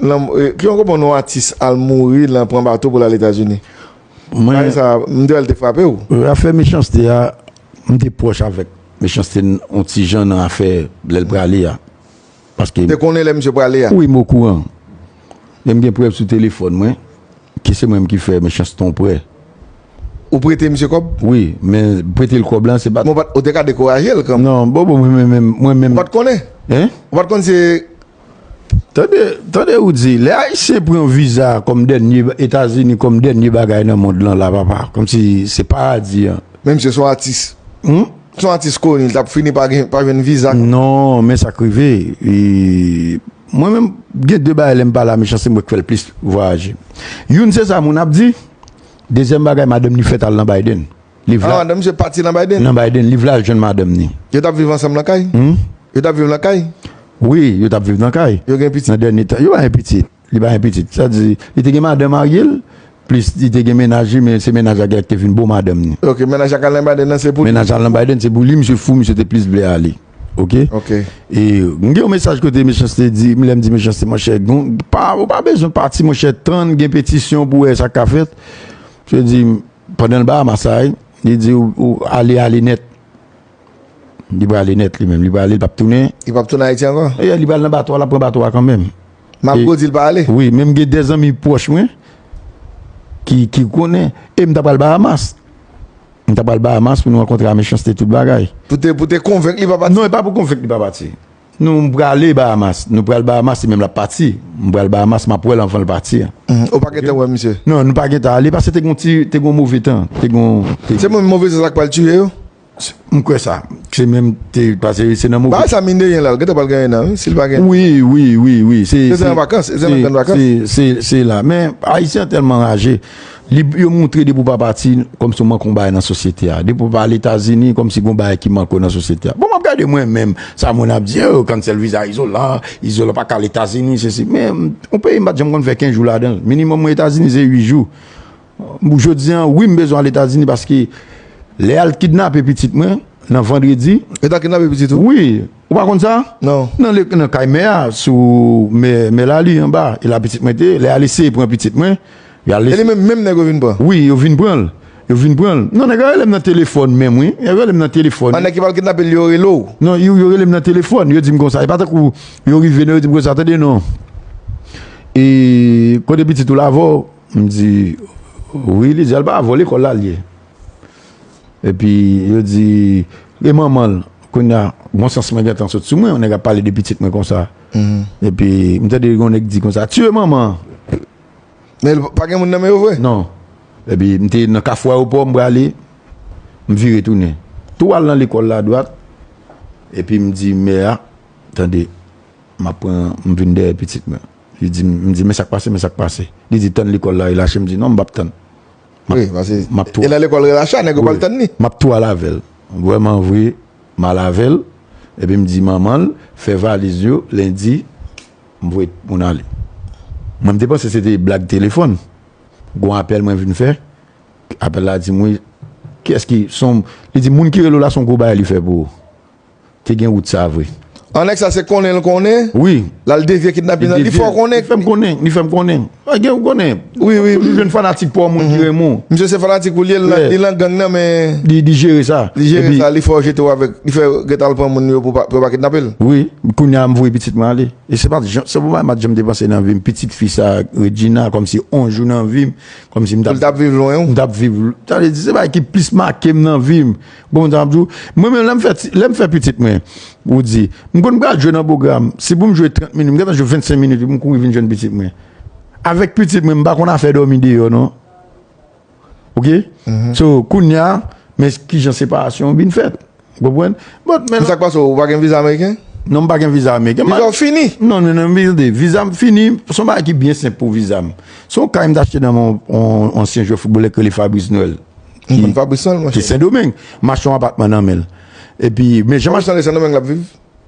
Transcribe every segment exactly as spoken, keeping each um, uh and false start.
Nan, eh, ki yon konpon yon atis al mouri, l al pran bato pou l al Etazini? Mwen, bagay sa, m te wè l te frape w. Eh, afè Mechanste a, m te pwòch avèk Mechanste yon ti jan nan afè lè l prale a. Paske te konnen lè misye prale a? Wi, m okouran. E m gen prèv sou telefòn mwen, ke se mwen menm ki fè Mechanste yon prè. Ou prete misye kòb? Wi, men prete l kòb la, se pa... Men w pa t, ou te ka dekouraje l kanmenm. Non, bon, bon, mwen menm, mwen menm. Ou pa t konnen? Hein? Ou pa t konn se... Tande, tande ou di, lè Ayisyen pran viza kòm dènye, Etazini kòm dènye bagay nan mond lan la, papa, kòmsi se paradi an. Men misye se yon atis. Hmm? Se yon atis koni, li t ap fini pa gen, pa jwenn viza. Non, men sa k rive, e, mwen menm, gen de bagay lè m pale a Mechanste, se mwen k fè l plis vwayaje. Youn se sa moun ap di, dezyèm bagay, madanm li fèt al nan Biden. Liv la. Ah, madanm misye pati nan Biden? Nan Biden, liv la al jwenn madanm ni. Yo t ap viv ansanm nan kay? Hmm? Yo t ap viv nan kay? Wi, yo t ap viv nan kay. Yo gen pitit? Nan dènye tan, yo pa gen pitit. Li pa gen pitit. Sa di, li te gen madanm marye l, plis li te gen mennaj li, men se mennaj la ki te vin bon madanm ni. Ok, mennaj la k al nan Biden nan, se pou li. Mennaj la al nan Biden, se pou li, misye fou, misye te plis vle ale. Ok? Ok. E, m gen yon mesaj kote Mechanste di, lè m di Mechanste, monchè, gon, pa, ou pa bezwen pati, monchè, tann, gen petisyon pou wè sa k ka fèt. Misye di, pandan l Bahamas sa, wi, li di, ou, ou ale, ale nèt. Li prale nèt li menm. Li prale, li p ap tounen. Li p ap tounen Ayiti ankò? E, li pral nan bato a, l ap pran bato a kanmenm. Malgre w di l pa ale? Wi, men m gen de zanmi pwòch mwen ki, ki konnen. E m ta pral Bahamas. M ta pral Bahamas pou nou rankontre a Mechanste tout bagay. Pou te, pou te konvenk li pa pati? Non, e pa pou konvenk li pa pati. Nou, m prale Bahamas. Nou pral Bahamas, li menm l ap pati. M pral Bahamas, m ap wè l anvan l pati. Mhm. Ou pa gentan wè misye? Non, nou pa gentan ale, paske te gon ti, te gon move tan. Te gon, te... Se menm move tan sa k pral tiye yo? M kwè sa. Se menm te, paske se nan move... Bagay sa, mine de rien la, l gentan pral gen en an, wi, si l pa gen... Wi, wi, wi, wi. Se, se an vakans, se nan gran vakans. Se, se, se la. Men, Ayisyen an tèlman raje. Li, yo montre depi w pa pati, kòmsi w manke yon bagay nan sosyete a. Depi w pa al Etazini, kòmsi gon bagay ki manke w nan sosyete a. Bon, m ap gade mwen menm, sa moun ap di, oh, cancel viza Izolan, Izolan pa ka al Etazini, sesi. Men, yon peyi m pa t janm konn fè kenz jou ladan l. Minimòm mwen Etazini, se uit jou. Jodi an, wi, m bezwen al Etazini paske lè y al kidnape pitit mwen, nan vandredi. Yo t al kidnape pitit ou? Wi. Ou pa konn sa? Non. Nan le, nan kay mè a, sou mè, mè Lali anba, e la pitit mwen te ye, lè y al eseye pran pitit mwen, y al... E li menm, menm nèg yo vin pran? Wi, yo vin pran l. Yo vin pran l. Non, nèg yo rele m nan telefòn menm, wi. Yo rele m nan telefòn. A, nèg ki pral kidnape l, yo rele w? Non, yo, yo rele m nan telefòn. Yo di m konsa. E pa tankou yo rive, non, yo di m konsa, tande non. E kote pitit ou la avè w? M di, wi, li di, al pa avè w, lekòl la l ye. Epi, yo di, e manman l, kounye a, gon sans mwen gentan sot sou mwen, yon nèg ap pale de pitit mwen konsa. Mhm. Epi, m tande yon nèg di konsa, tiye manman an. Men pa gen moun nan men yo vre? Non. Epi, m te nan kafou ayewopò, m prale, m vire tounen. Tou al nan lekòl la dwat, epi m di mè a, tande, m ap pran, m vin dèyè pitit mwen. Li di, m di, men sa k pase, men sa k pase. Li di, tann lekòl la relache, m di, non, m p ap tann. M ap, wi, paske m ap tou, e nan lekòl relache a, nèg yo pral tann li. M ap tou al avè l. Vrèman vre, m al avè l. Epi m di manman l, fè valiz yo, lendi, m voye moun ale. Mwen, m te panse se te blag telefòn. Gon apèl mwen vin fè. Apèl la di m, wi, kiyès ki, se yon, li di, moun ki rele w la, se yon gwo bagay li fè pou ou. Te gen wout sa vre. An nèg sa se konnen l konnen? Wi. L al devye kidnapin nan. Li fè w konnen? Li fè m konnen, li fè m konnen. A, gen ou konnen. Wi, wi, wi. Ou jwenn fanatik pa w, moun ki renmen w. Misye se fanatik ou li ye, li nan, li nan gang nan, men li, li jere sa. Li jere sa, li fè w jete w avèk, li fè w gentan al pran moun yo pou pa, pou yo pa kidnape l. Wi, kounye a m voye pitit mwen ale. E se pa t jan, se pou bagay m pa t janm te panse nan vi m. Pitit fi sa, Regina, kòmsi yon jou nan vi m, kòmsi m t ap... Pou l t ap viv lwen ou? M t ap viv, sa vle di, se bagay ki plis make m nan vi m. Bon, m t ap di w, mwen menm, lè m fè ti, lè m fè pitit mwen, ou di, m konn pral jwe nan pwogram, si pou m jwe trant minit, m gentan jwe vennsenk minit, pou m kouri vin jwenn pitit mwen. Avèk pitit mwen, m pa konn afè dòmi deyò, non. Ok? Mhm. So, kounye a, men kijan separasyon an vin fèt. Ou konprann? But, men sa k pase, ou pa gen viza ameriken? Non, m pa gen viza ameriken. Viza w fini? Non, non, non, viza, viza m fini, se yon bagay ki byen senp pou viza m. Se yon kay m t achte nan men yon, yon ansyen jwè foutbolè ki rele Fabrice Noël. M konn Fabrice Noël, monchè. Ki Sendomeng. M achte yon apatman nan men l. Epi, men jan m achte... Fabrice Noël, se Sendomeng l ap viv?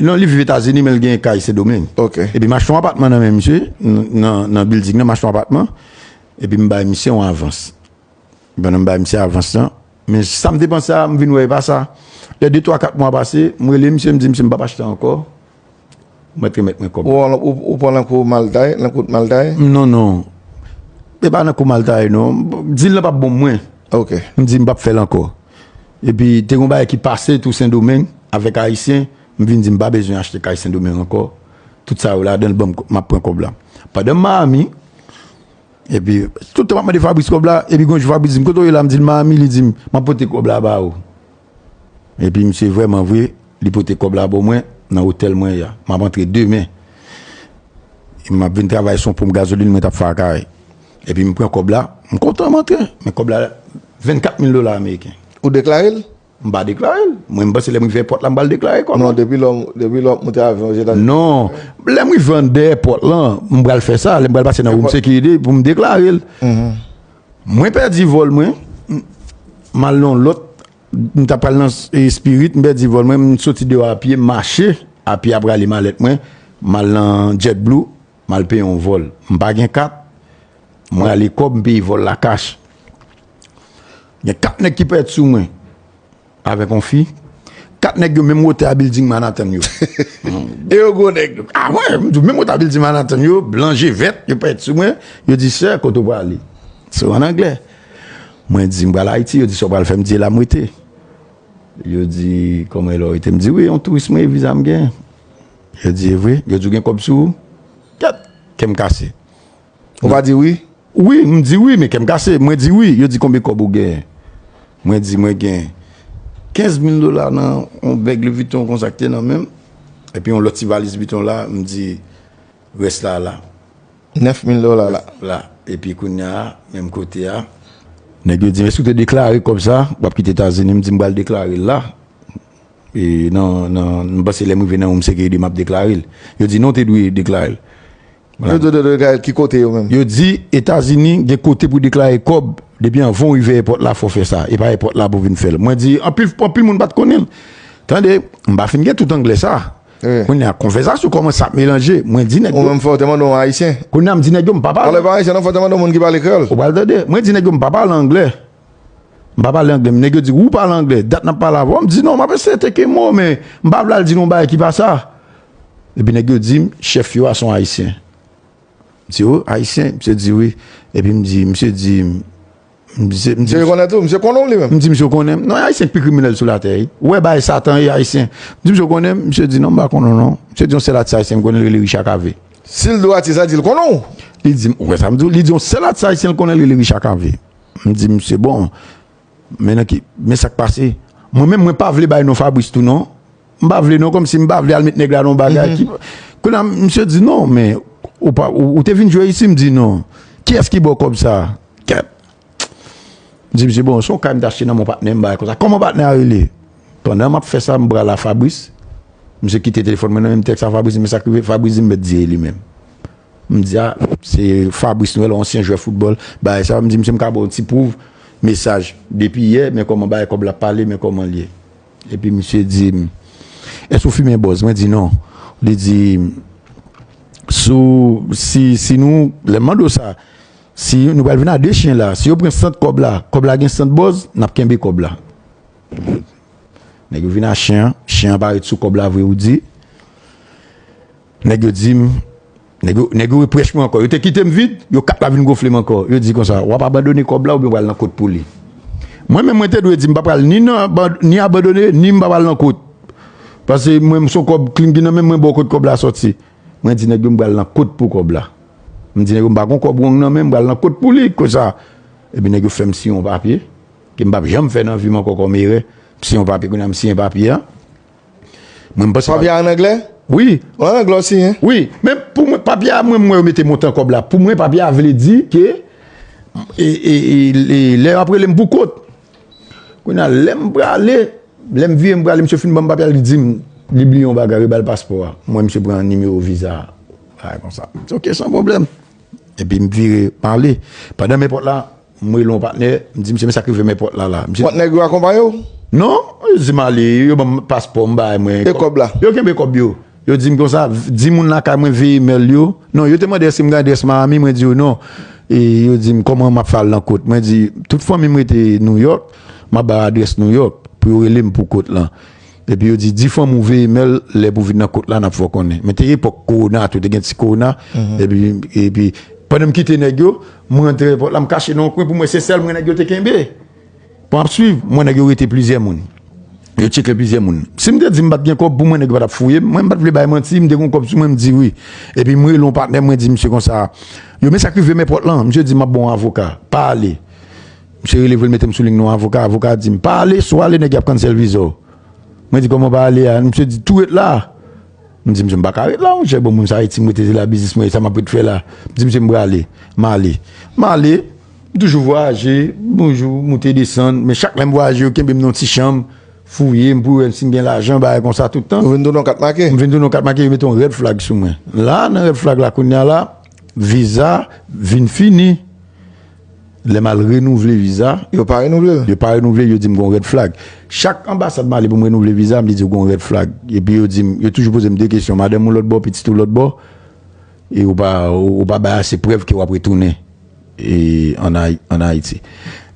Non, li viv Etazini, men l gen kay Sendomeng. Ok. Epi, m achte yon apatman nan men misye, nan, nan, nan building nan, m achte yon apatman. Epi, m bay misye yon avans. Pandan m bay misye avans lan, men sa m te panse a, m vin wè e pa sa. Lè de, twa, kat mwa pase, m rele misye, m di, misye, m p ap achte ankò. Mwen t remèt mwen kòb la. Ou, ou, ou pran lankou maltay, lankou maltay? Non, non. E pa lankou maltay, non. Dil lan p ap bon mwen. Ok. M di m p ap fè l ankò. Epi, te gon bagay ki pase tou Sendomeng avèk Ayisyen. M vin di m pa bezwen achte kay Sendomeng ankò. Tout sa yo ladan l, ban m, m ap pran kòb la. Pandan m Miami, epi, tout tan m ap mande Fabrice kòb la, epi gon jou Fabrice di m, "Kote w ye la?" M di l, "Miami." Li di m, "M ap pote kòb la ba ou." Epi misye vrèman vre, li pote kòb la ban mwen nan otèl mwen ye a. M ap antre demen. E m ap vin travay sou yon ponp gazolin mwen t ap fè a Kay. Epi m pran kòb la, m kontan m antre. Men kòb la, vennkat mil dola ameriken. Ou deklare l? M pa deklare l. Mwen, m panse lè m rive èpòt la, m pral deklare kòb la. Non, depi lè w depi lè w ap monte avyon Ozetazini. Non. Lè m rive anndan èpòt lan, m pral fè sa. Lè m pral pase nan room security pou m deklare l. Mwen pèdi vòl mwen. M, m al nan lòt. M t ap pral nan, e, Spirit, m pèdi vòl mwen. M soti deyò a pye, m mache. A pye ap rale malèt mwen. M al nan JetBlue. M al peye yon vòl. M pa gen kat. Mwen ale kòb, m peye vòl la kach. Gen kat nèg ki pèt sou mwen. Avèk yon fi. Kat nèg yo menm wotè a bilding Manhattan yo. E yo gwo nèg. A mwen, m di menm wotè a bilding Manhattan yo, blan je vèt, yo pèt sou mwen. Yo di, "Sè, kote w prale?" Se an anglè. Mwen di, "M pral Ayiti." Yo di, "Sa w pral fè?" M di, "E la m rete." Yo di, "Kòman e la w rete?" M di, "Wi, yon touris mwen, e viza m gen." Yo di, "E vre?" Yo di, "Ou gen kòb sou ou?" Kèt, kè m kase. Ou pa di wi? Wi, m di wi, men kè m kase. Mwen di wi. Yo di, "Konbyen kòb ou genyen?" Mwen di, "Mwen gen kenz mil dola nan yon bèg Louis Vuitton konsa ki te nan men m. Epi yon lòt ti valiz Vuitton la, m di, rès la la. Nèf mil dola la. La. Epi kounye a, menm kote a, nèg yo di m, "Èske w te deklare kòb sa? W ap kite Etazini?" M di, "M pral deklare l la." E nan, nan, m panse lè m rive nan yon sekirite, m ap deklare l. Yo di, "Non, w te dwe deklare l." Yo dwe deklare l ki kote yo menm? Yo di, Etazini gen kote pou deklare kòb. Depi anvan w rive èpòt la, fò w fè sa. E pa èpòt la pou w vin fè l. Mwen di, anpil, anpil moun pa t konnen l. Tande, m pa fin gen tout anglè sa. Kounye a, konvèsasyon kòmanse ap melanje. Mwen di nèg yo. Ou menm fò w te mande yon Ayisyen. Kounye a, m di nèg yo, m pa pale. Alò, e pa Ayisyen, non, fò w te mande yon moun ki pale kreyòl. Ou pral tande. Mwen di nèg yo, m pa pale anglè. M pa pale anglè. Nèg yo di, ou pale anglè. Dat n ap pale avè w. M di, non, m ap eseye teke mo, men m pa vle al di nou yon bagay ki pa sa. Epi nèg yo di m, chèf yo a se yon Ayisyen. M di, o, Ayisyen? Misye di, wi. Epi m di, misye di, m, misye, m di, Misye rekonèt ou? Misye konnen w li menm? M di, misye konnen m. Non, e Ayisyen k pi kriminèl sou latè, wi. Ou wè bagay Satan, e Ayisyen. M di, misye konnen m? Misye di, non, m pa konnen w, non. Misye di, yon sèl atis Ayisyen m konnen, l rele Richard Cavé. Si l di w atis la, di l konnen w. Li di m, ou wè sa m di w? Li di, yon sèl atis Ayisyen l konnen, l rele Richard Cavé. M di, misye, bon, men nan ki, men sa k pase? Mwen menm, mwen pa vle bay non Fabrice tou, non. M pa vle non, kòmsi m pa vle al met nèg la nan yon bagay ki, kounye a, misye di, non, men ou pa, ou, ou te vin jwe isi? M di, non. Kiyès ki ba w kòb sa? Kèt. M di, misye, bon, se yon kay m te achte nan men yon patnè m, bagay konsa. Kòman patnè a rele? Pandan m ap fè sa, m pral a Fabrice. Misye kite telefòn mwen nan men m, tèks a Fabrice, men sa k rive, Fabrice di m mèt di e li menm. M di, a, se Fabrice Noël, yon ansyen jwè foutbòl, bagay sa. M di, misye, m ka ba w yon ti pwouv, mesaj. Depi yè, men kòman bagay kòb la ap pale, men kòman l ye. Epi misye di m, èske w fimen bòz? Mwen di, non. Li di, sou, si, si nou, lè m mande w sa, si nou pral vin a de chen la, si yo pran sant kòb la, kòb la gen sant bòz, n ap kenbe kòb la. Nèg yo vin a chen an, chen an parèt sou kòb la vre, ou di. Nèg yo di m, nèg yo, nèg yo reprèch mwen ankò. Yo te kite m vid, yo kat la vin gonfle m ankò. Yo di konsa, w ap abandone kòb la oubyen w pral nan kot pou li. Mwen menm, mwen te dwe di m pa pral ni nan, ni abandone, ni m pa pral nan kot. Paske mwen, m se yon kòb klin ki nan men m, mwen ba w kot kòb la sòti. Mwen di nèg yo m pral nan kot pou kòb la. M di nèg yo m pa gon kòb wrong nan men m, m pral nan kot pou li, konsa. Epi nèg yo fè m siyen yon papye, ke m p ap janm fè nan vi m ankò kòm erè. M siyen yon papye, kounye a m siyen papye a. Mwen, m panse. Papye a ann anglè? Wi. Ann anglè w siyen? Wi. Men pou mwen, papye a, mwen, mwen, yo mete montan kòb la. Pou mwen, papye a vle di ke, e, e, e, e, lè y ap rele m pou kot. Kounye a, lè m prale, lè m vire, m prale, misye fin ban m papye a, li di m, li bliye yon bagay, yo ba l paspò a. Mwen, misye pran nimewo viza a. Bagay konsa. M di, oke, san pwoblèm. Epi m vire, m ale. Pandan m nan èpòt la, m rele yon patnè, m di, "Misye, men sa k rive m nan èpòt la, la." Misye. Patnè yo akonpaye w? Non, yo di m ale, yo ban m paspò, m bay mwen. E kòb la? Yo kenbe kòb yo. Yo di m konsa, di moun lakay mwen veye imèl yo. Non, yo te mande èske m gen adrès Miami, mwen di yo non. E yo di m, kòman m ap fè al nan kot? Mwen di, tout fanmi m rete Nouyòk, m ap ba yo adrès Nouyòk, pou yo rele m pou kot lan. Epi yo di, di fanmi w veye mèl, lè pou vin nan kot la, n ap fè w konnen. Men te epòk kowona tou, te gen ti kowona. Epi, epi, pandan m kite nèg yo, m rantre èpòt la, m kache nan yon kwen pou mwen, se sèl mwen nèg yo te kenbe. Bon, ap swiv, mwen nèg yo rete plizyè moun. Yo tcheke plizyè moun. Si m te di m pa t gen kòb pou mwen, nèg yo pa t ap fouye m. Mwen, m pa t vle bay manti, m te gen kòb sou mwen, m di wi. Epi m rele yon patnè, mwen di misye konsa, yo, men sa k rive m èpòt lan. Misye di m ap ba w yon avoka, pa ale. Misye rele vre, l mete m sou liy nan yon avoka. Avoka a di m, pa ale, si w ale, nèg y ap cancel viza w. Mwen di, kòman pa ale a? Misye di, tou ret la. M di, misye, m pa ka ret la, monchè. Bon, moun sa Ayiti, m rete la, biznis mwen, sa m ap ret fè la? M di, misye, m prale. M ale. M ale, m toujou vwayaje, bonjou, moute desann. Men chak lè m vwayaje, yo kenbe m nan yon ti chanm, fouye m pou yo wè si m gen lajan, bagay konsa tout tan. Ou vin tounen yon kat make? M vin tounen yon kat make, yo mete yon red flag sou mwen. La, nan red flag la, kounye a la, viza vin fini. Lè m al renouvle viza, yo pa renouvle l. Yo pa renouvle l, yo di m gon red flag. Chak anbasad m ale pou m renouvle viza, m di yo gon red flag. Epi yo di m, yo toujou poze m de kesyon, madanm ou lòt bò, pitit ou lòt bò, e ou pa, ou, ou pa bay ase prèv ke w ap retounen e, ann Ay-, ann Ayiti.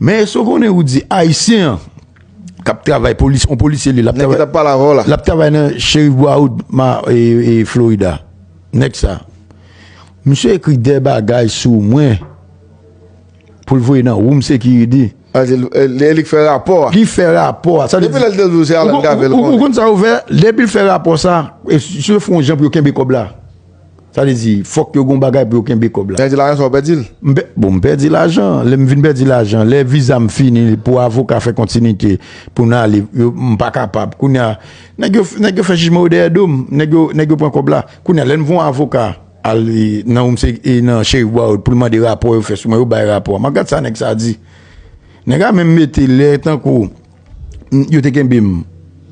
Men èske w konnen ou di Ayisyen an k ap travay, polis, yon polisye li, l ap Nèg ki travay, t ap pale avè w la. L ap travay nan Sheriff Broward, ma, e, e, Florida. Nèg sa. Misye ekri de bagay sou mwen pou l voye nan room security. A, se li, e, li, li k fè rapò a. Li fè rapò a. Sa vle Depi di, lè l te di w se Alan Cavill ou, ou, ou konn sa yo fè? Depi l fè rapò sa, e, si yo fè yon jan pou yo kenbe kòb la. Sa vle di, fòk yo gon bagay pou yo kenbe kòb la. Sa vle di lajan sa w pèdi l? M pè-, bon, m pèdi lajan. Lè m vin pèdi lajan, lè viza m fini pou avoka fè kontinite pou n ale, yo, m pa kapab. Kounye a, nèg yo, nèg yo fè jijman yo dèyè do m. Nèg yo, nèg yo pran kòb la. Kounye a, lè m voye yon avoka al, e, nan, e, nan Sheriff Broward pou l mande rapò yo fè sou mwen, yo bay rapò a. M ap gad sa nèg sa di. Nèg la menm mete lè tankou, m, yo te kenbe m,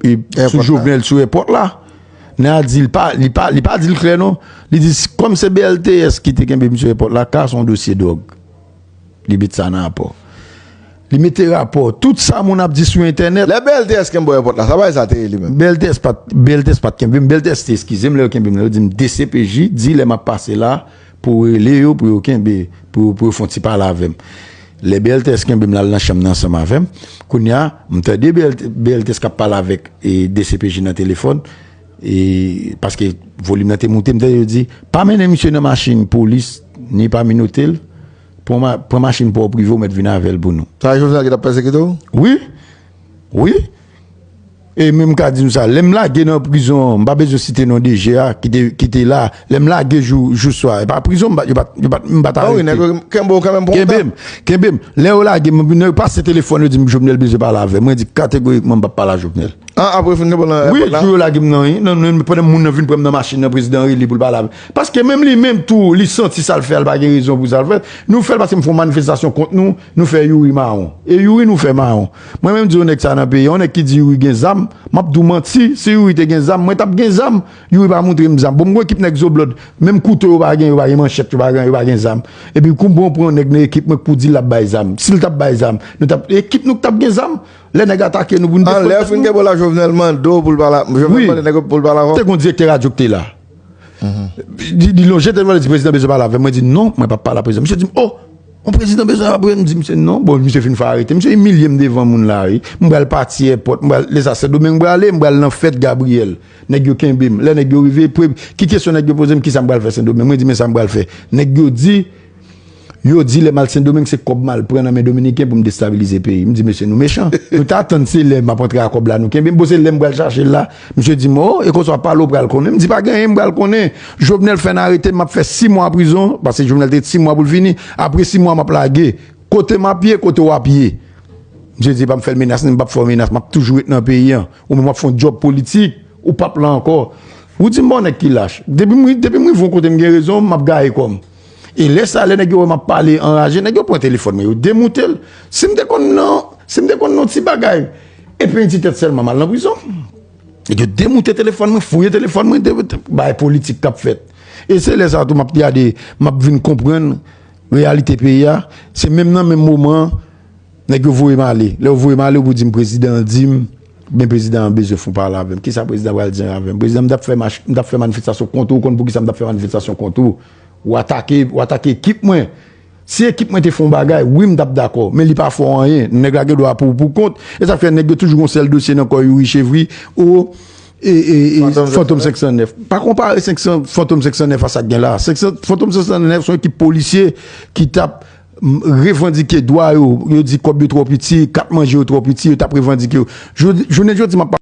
e, sou Èpòt la. Jovenel sou èpòt la. Nèg la di, li pa, li pa, li pa di l klè non. Li di, s-, kòm se B L T S ki te kenbe m sou èpòt la, ka se yon dosye dwòg. Li met sa nan rapò. Li mete rapò. Tout sa moun ap di sou entènèt. Lè B L T S kenbe w èpòt la, sa bagay sa te ye li menm? B L T S pa t, B L T S pa t kenbe m. B L T S te eskize m lè yo kenbe m nan. Yo di m D C P J, di lè m ap pase la, pou w rele yo, pou yo kenbe, pou, pou yo fè yon ti pale avè m. Lè B L T S kenbe m, l al nan chanm nan ansanm avè m. Kounye a, m tande B L T, B L T S k ap pale avèk, e, D C P J nan telefòn, e, paske volim nan te moute, m tande yo di, pa mennen misye nan machin polis, ni pa menote l, pran ma-, pran machin pa w prive, w mèt vin avè l pou nou. Sa Jovenel ki t ap pèsekite w? Wi. Wi. E menm m ka di nou sa, lè m lage nan prizon an, m pa bezwen site non D G a, ki te, ki te la, lè m lage jou, jou swa, e pa prizon, m pa, yo pa, yo pa, m pa t arete. Ah wi, nèg yo kenbe w kanmenm pou yon tan. Kenbe m, kenbe m. Lè yo lage m, nèg yo pase telefòn, yo di m, Jovenel bezwen pale avè m. Mwen di kategorikman, m p ap pale a Jovenel. Ah, apre yo fin kenbe w nan èpòt la? Wi, jou yo lage m nan, wi. Nan, nan, pandan moun nan vin pran m nan machin nan, prezidan rele pou l pale avè m. Paske menm li menm tou, li santi sa l fè a, l pa gen rezon pou sa l fè. Nou fè l paske m fè yon manifestasyon kont nou, nou fè Youri mawon. E Youri nou fè mawon. Mwen menm di yon nèg sa nan peyi, yon nèg ki di Youri gen zam, m ap di w manti, si Youri te gen zam, mwen t ap gen zam. Youri pa montre m zam. Bon, m gon ekip nèg zoblòd, menm kouto yo pa gen, yo pa gen manchèt, yo pa gen, yo pa gen zam. Epi kou bon pran nèg nan ekip mwen pou di l ap bay zam. Si l t ap bay zam, nou t ap, ekip nou k t ap gen zam. Lè nèg atake nou pou n defann tèt nou. An lè yo fin kenbe w la, Jovenel mande w pou l pale, Jovenel mande nèg yo pou l pale avè w? Te gon direktè radyo ki te la. Li, li lonje telefòn, li di, prezidan bezwen pale avè m. Mwen di, non, mwen p ap pale a prezidan. Misye di m, oh, yon prezidan bezwen pale avè m. M di misye, non. Bon, misye fin fè arete. Misye imilye m devan moun la, wi. M pral pati èpòt, m pral, lè sa Sendomeng m prale, m pral nan fèt Gabriyèl. Nèg yo kenbe m. Lè nèg yo rive, pre-, ki kesyon nèg yo poze m, kisa m pral fè Sendomeng? Mwen di, men sa m pral fè. Nèg yo di, Yo di lè m al Sendomeng, se kòb m al pran nan men Dominiken pou m destabilize peyi. M di, mesye, nou mechan. Nou ta tann se lè m ap antre a kòb la, nou kenbe m. Bon, se lè m pral chache l la. Misye di m, oh, e konsa w ap pale, w pral konnen. M di, pa gen anyen, m pral konnen. Jovenel fè n arete m, m ap fè sis mwa prizon, paske Jovenel te di sis mwa pou l fini. Apre sis mwa, m ap lage. Kote m ap ye, kote w ap ye. Misye di, pa m fè l menas, m p ap fè w menas, m ap toujou ret nan peyi an. Ou menm w ap fè yon djòb politik, ou p ap la ankò. Ou di m, bon, nèg ki lach. Depi m, depi m rive yon kote m gen rezon, m ap gaye kò m. E lè sa, lè nèg yo wè m ap pale anraje, nèg yo pran telefòn mwen, yo demoute l. Si m te konn nan, si m te konn nan ti bagay, epi yon ti tèt sèlman, m al nan prizon. Nèg yo demoute telefòn mwen, fouye telefòn mwen, de, de, bagay politik k ap fèt. E se lè sa tou m ap gade, m ap vin konprann reyalite peyi a. Se menm nan menm moman an, nèg yo voye m ale. Lè yo voye m ale, ou pou di m, prezidan an di m, men prezidan an bezwen fon pale avè m. Kisa prezidan pral di avè m? Prezidan, m t ap fè mach-, m t ap fè manifestasyon kont ou, ou konn poukisa m t ap fè manifestasyon kont ou? Ou atake, ou atake ekip mwen. Si ekip mwen te fè yon bagay, wi, m t ap dakò. Men li pa fè anyen. Nèg la gen dwa pou, pou kont. E sa k fè nèg yo toujou gon sèl dosye nan kò Youri Chevry ou e, e, e, Fantom Fantom senk san nèf. Pa konpare senk san, Fantom senk san nèf a sa k gen la. Senk san, Fantom senk san nèf se yon ekip polisye ki t ap m, revandike dwa yo. Yo di kòb yo twò piti, kat manje yo twò piti, yo t ap revandike yo. Jodi, jounen jodi, m ap